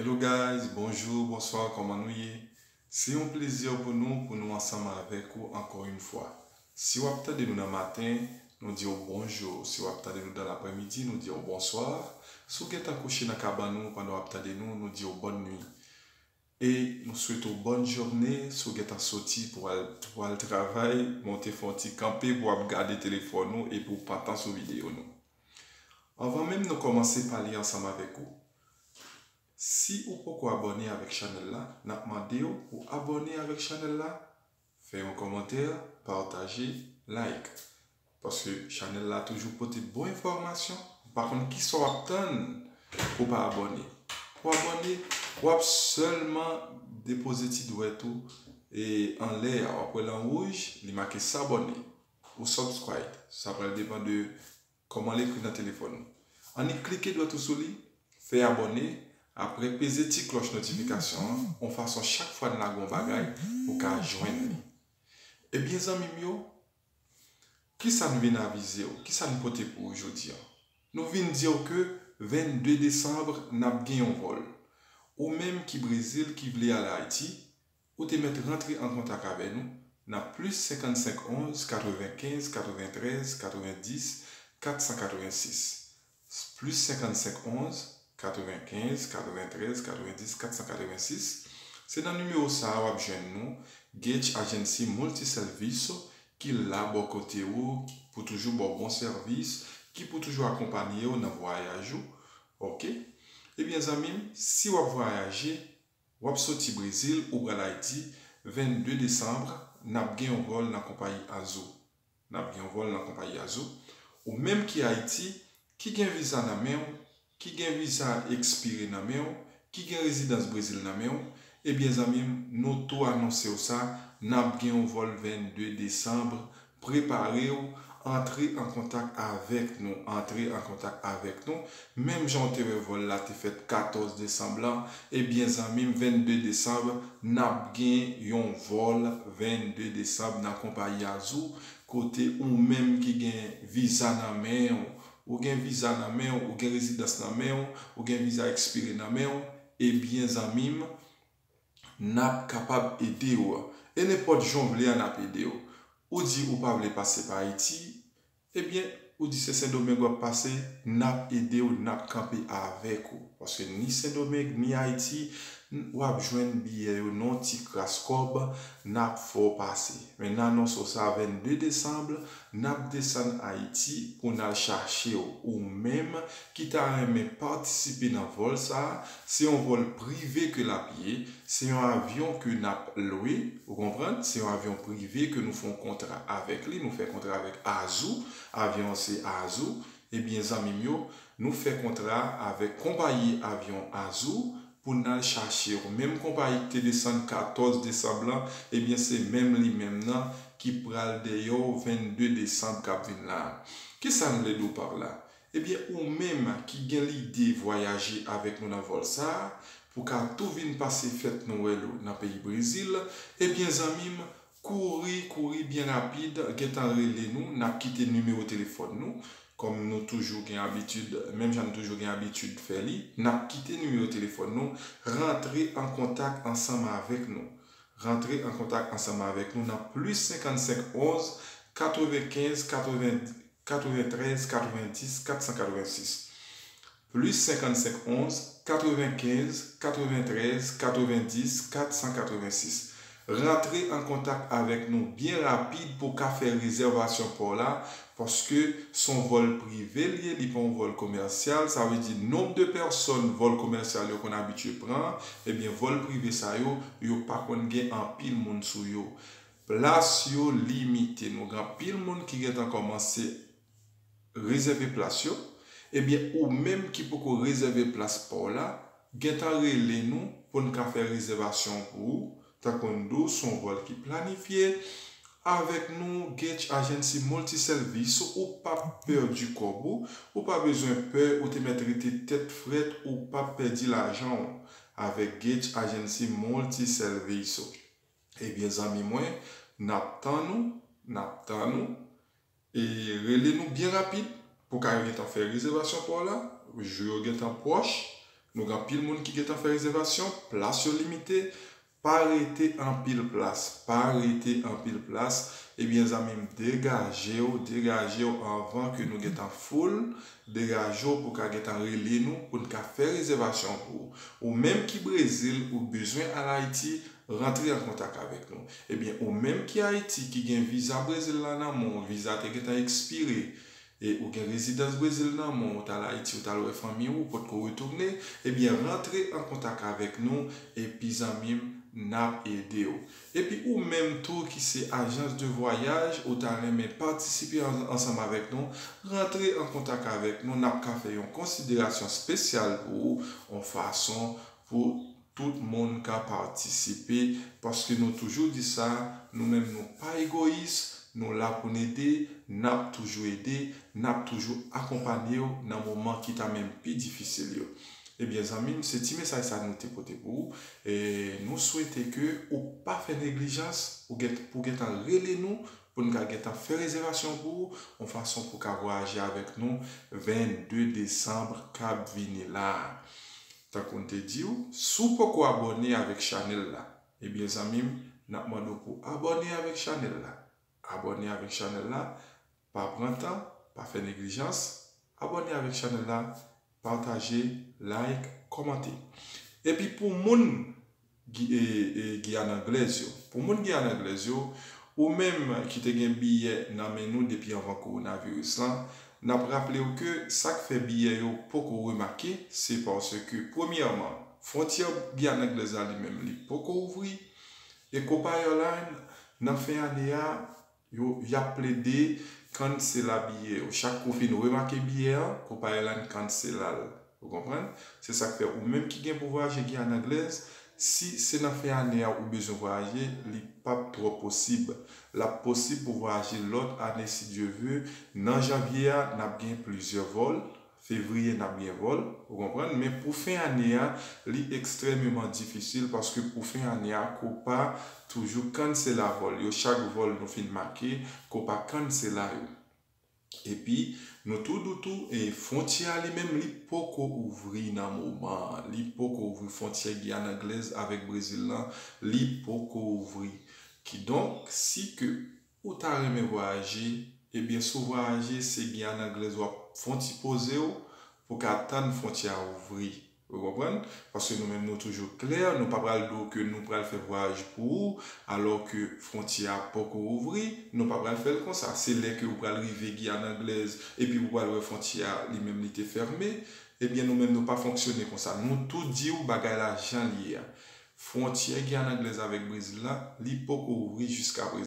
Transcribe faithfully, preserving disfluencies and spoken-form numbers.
Hello guys, bonjou, bonswa, kòman nou ye? Se yon plezi pou nou, pou nou ansanm avèk ou ankò yon fwa. Si w ap tande nou nan maten, nou di w bonjou. Si w ap tande nou nan lapremidi, nou di w bonswa. Si w gentan kouche nan kabann ou pandan w ap tande nou, nou di w bòn nwi. E nou swete w bòn jounen, si w gentan soti pou al, pou al travay, men w te fè yon ti kanpe pou w ap gade telefòn ou epi w pa tan sou videyo nou. Anvan menm nou kòmanse pale ansanm avèk ou, si ou poko abòne avèk chanèl la, n ap mande w pou abòne avèk chanèl la, fè yon kòmantè, pataje, like. Paske chanèl la toujou pote bon enfòmasyon. Ou pa konn kisa w ap tann pou w pa abòne. Pou w abòne, w ap sèlman depoze ti dwèt ou e anlè a, w ap wè l an wouj, li make s'abonner ou subscribe. Sa pral depann de kòman l ekri nan telefòn ou. Annik klike dwèt ou sou li, fè abòne, apre peze ti klòch notifikasyon an, yon fason chak fwa n lage yon bagay, ou ka jwenn li. Ebyen zanmi m yo, kisa n vin avize w? Kisa n pote pou ou jodi a? Nou vin di w ke vennde desanm, n ap gen yon vòl. Ou menm ki Brezil, ki vle al Ayiti, ou te mèt rantre an kontak avè nou nan plis senkannsenk onz katrevenkenz katreventrèz katrevendis katsankatrevennsis. Plis senkannsenk onz katrevenkenz katreventrèz katrevendis katsankatrevennsis. Se nan nimewo sa a w ap jwenn nou, Gate Agency Multiservice, ki la bò kote ou pou toujou ba w bon sèvis, ki pou toujou akonpanye w nan vwayaj ou. Oke? Ebyen zanmi m, si w ap vwayaje, w ap soti Brezil, ou pral Ayiti, vennde desanm, n ap gen yon vòl nan konpayi Azul. N ap gen yon vòl nan konpayi Azul. Ou menm ki Ayiti, ki gen viza nan men w, ki gen viza ekspire nan men w, ki gen rezidans Brezil nan men w, ebyen zanmi m, nou tou anonse w sa, n ap gen yon vòl vennde desanm, prepare w, antre an kontak avèk nou, antre an kontak avèk nou. Menm jan w te wè vòl la te fèt katòz desanm lan, ebyen zanmi m, vennde desanm, n ap gen yon vòl vennde desanm nan konpayi Azul, kote ou menm ki gen viza nan men w, ou gen viza nan men w, ou gen rezidans nan men w, ou gen viza ekspire nan men w, ebyen zanmi m, n ap kapab ede w. E nenpòt jan w vle a, n ap ede w. Ou di ou pa vle pase pa Ayiti, ebyen, ou di se Sendomeng w ap pase, n ap ede w, n ap kanpe avèk ou. Paske ni Sendomeng, ni Ayiti, n-, w ap jwenn biyè yo nan yon ti kras kòb, n ap fè w pase. Men n anonse w sa, vennde desanm, n ap desann Ayiti pou n al chache w. Ou menm ki ta renmen patisipe nan vòl sa a, se yon vòl prive ke l ap ye, se yon avyon ke n ap lwe, ou konprann? Se yon avyon prive ke nou fè yon kontra avèk li, nou fè kontra avèk Azul, avyon an se Azul. Ebyen, zanmi m yo, nou fè kontra avèk konpayi avyon Azul pou n al chache w. Menm konpayi ki te desann katòz desanm lan, ebyen, se menm li menm nan ki pral dèyè w vennde desanm k ap vin la a. Kisa m vle di w pa la? Ebyen, ou menm ki gen lide vwayaje avèk nou nan vòl sa a, pou ka tou vin pase fèt Nwèl ou nan peyi Brezil, ebyen, zanmi m, kouri, kouri byen rapid, gentan rele nou, n ap kite nimewo telefòn nou, kòm nou toujou gen abitid, menm jan n toujou gen abitid fè li, n ap kite nimewo telefòn nou, rantre an kontak ansanm avèk nou. Rantre an kontak ansanm avèk nou nan plis senkannsenk onz katrevenkenz katreven, katreventrèz katrevendis katsankatrevennsis. Plis senkannsenk onz katrevenkenz katreventrèz katrevendis katsankatrevennsis. Rantre an kontak avèk nou byen rapid pou w ka fè rezèvasyon pa w la, paske se yon vòl prive l ye, li pa yon vòl komèsyal. Sa vle di nonb de pèsòn vòl komèsyal yo konn abitye pran, ebyen, vòl prive sa yo, yo pa konn gen anpil moun sou yo. Plas yo limite. Nou gen anpil moun ki gentan kòmanse rezève plas yo. Ebyen, ou menm ki poko rezève plas pa w la, gentan rele nou pou n ka fè rezèvasyon pou ou. Tankou n di w, se yon vòl ki planifye. Avèk nou, Gate Agency Multiservice, ou p ap pèdi kòb ou, ou pa bezwen pè, ou te mèt rete tèt frèt, ou p ap pèdi lajan w avèk Gate Agency Multiservice. Ebyen, zanmi mwen, n ap tann ou, n ap tann ou. E rele nou byen rapid pou ka gentan fè rezèvasyon pa w la. Jou yo gentan pwòch. Nou gen anpil moun ki gentan fè rezèvasyon, plas yo limite, pa rete anpil plas, pa rete anpil plas. Ebyen, zanmi m, degaje w, degaje w anvan ke nou gentan full, degaje w pou ka gentan rele nou, pou n ka fè rezèvasyon pou ou. Ou menm ki Brezil, ou bezwen al Ayiti, rantre an kontak avèk nou. Ebyen, ou menm ki Ayiti, ki gen viza Brezil la nan men w, viza te gentan ekspire, e ou gen rezidans Brezil nan men w, ou t al Ayiti, ou t al wè fanmi w, ou potko retounen, ebyen, rantre an kontak avèk nou, epi zanmi m, n ap ede w. Epi ou menm tou ki se ajans de vwayaj, ou ta renmen patisipe an- ansanm avèk nou, rantre an kontak avèk nou, n ap ka fè yon konsiderasyon espesyal pou ou, yon fason pou tout moun ka patisipe, paske nou toujou di sa, nou menm nou pa egoyis, nou la pou n ede, n ap toujou ede, n ap toujou akonpanye w nan moman ki ta menm pi difisil yo. Ebyen, zanmi m, se ti mesaj sa nou te pote pou ou. E nou swete ke ou pa fè neglijans, ou gen, pou gentan rele nou, pou n ka gentan fè rezèvasyon pou ou, yon fason pou ka vwayaje avèk nou vennde desanm k ap vini la a. Tankou n te di w, si w poko abòne avèk chanèl la, ebyen, zanmi m, n ap mande w pou abòne avèk chanèl la. Abòne avèk chanèl la, pa pran tan, pa fè neglijans, abòne avèk chanèl la, pataje, like, kòmante. Epi pou moun Gi- e- e Giyàn Anglèz yo, pou moun Giyàn Anglèz yo, ou menm ki te gen biyè nan men nou depi anvan kowonaviris lan, n ap raple w ke sa k fè biyè yo poko remake, se paske, premyèman, fwontyè Giyàn Anglèz la li menm li poko ouvri, e Copa Airlines, nan fen ane a, yo, y ap plede kansela biyè yo. Chak kou w fin remake biyè an, Copa Airlines kansela l. Ou konprann? Se sa k fè ou menm ki gen pou vwayaje Giyàn Anglèz, si se nan fen ane a ou bezwen vwayaje, li p ap twò posib. L ap posib pou vwayaje lòt ane, si Dye ve, nan janvye a, n ap gen plizyè vòl. Fevriye, n ap gen vòl, ou konprann? Men pou fen ane a, li ekstrèmeman difisil, paske pou fen ane a, Copa toujou kansela vòl yo. Chak vòl nou fin make, Copa kansela yo. Epi, nou tou di w tou, e fwontyè a li menm, li poko ouvri nan moman an. Li poko ouvri, fwontyè Giyàn Anglèz avèk Brezil lan, li poko ouvri. Kidonk, si ke ou ta renmen vwayaje, ebyen, si w vwayaje, se Giyàn Anglèz w ap fè yon ti poze w pou w ka tann fwontyè a ouvri. Ou konprann? Paske nou menm nou toujou klè, nou pa pral di w ke nou pral fè vwayaj pou ou, alò ke fwontyè a poko ouvri, nou pa pral fè l konsa. Se lè ke ou pral rive Giyàn Anglèz, epi ou pral wè fwontyè a li menm li te fèmen, ebyen, nou menm nou pa fonksyone konsa. Nou tou di w bagay la jan l ye a. Fwontyè Giyàn Anglèz avèk Brezil la, li poko ouvri jiska prezan.